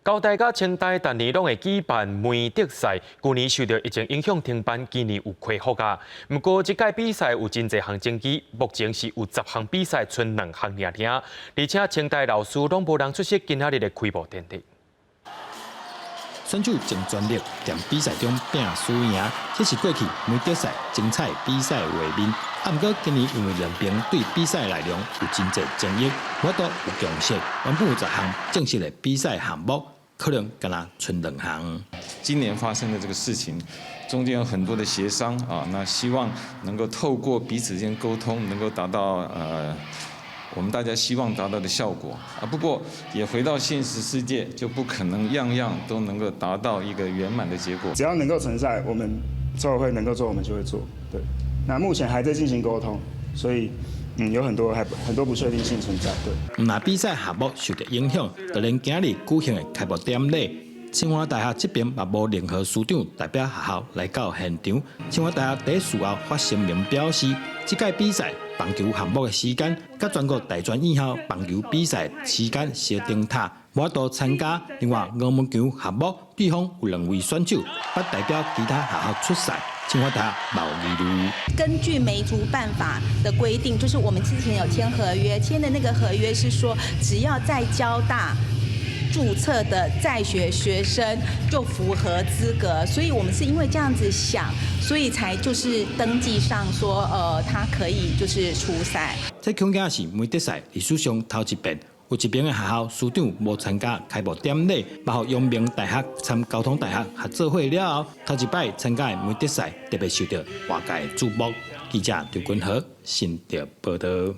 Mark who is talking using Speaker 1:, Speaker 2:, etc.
Speaker 1: 交大佮清大逐年攏會舉辦梅竹賽，舊年受著疫情影響停辦，今年有恢復啊。毋過這屆比賽有真濟項爭議，目前是有10項比賽，賰兩項爾爾，而且清大老師攏無人出席今仔日的開幕典禮。
Speaker 2: 選手盡全力佇比賽中拼輸贏，這是過去梅竹賽精彩比賽畫面。啊，毋過今年因為兩邊對比賽內容有真濟爭議，無法度有共識，原本有10項正式的比賽項目，可能干焦賰兩項。
Speaker 3: 今年發生的這個事情，中間有很多的協商啊，那希望能夠透過彼此間溝通，能夠達到我們大家希望達到的效果啊。不過也回到現實世界，就不可能樣樣都能夠達到一個圓滿的結果。
Speaker 4: 只要能夠成賽，我們籌委會能夠做，我們就會做。對，那目前還在進行溝通，所以有很多還很多不確定性存在。對。
Speaker 2: 若比賽項目受著影響，就連今日舉行的開幕典禮，清華大學這邊嘛無任何師長代表學校來到現場。清華大學佇事後發聲明表示，這屆比賽棒球項目的時間，佮全國大專院校棒球比賽時間相重疊，無法度參加。另外，羽毛球項目對方有兩位選手，不代表其他學校出賽，清華大學無疑慮。
Speaker 5: 根據梅竹辦法的規定，就是我們之前有簽合約，簽的那個合約是說，只要在交大註冊的在學學生就符合資格，所以我們是因為這樣子想，所以才就是登記上說，他可以就是出賽。
Speaker 2: 這恐驚是梅竹賽歷史上頭一遍，有一邊的學校師長無參加開幕典禮，包括陽明大學參交通大學合作會了後，頭一擺參加的梅竹賽特別受著外界矚目。記者劉君和新竹報導。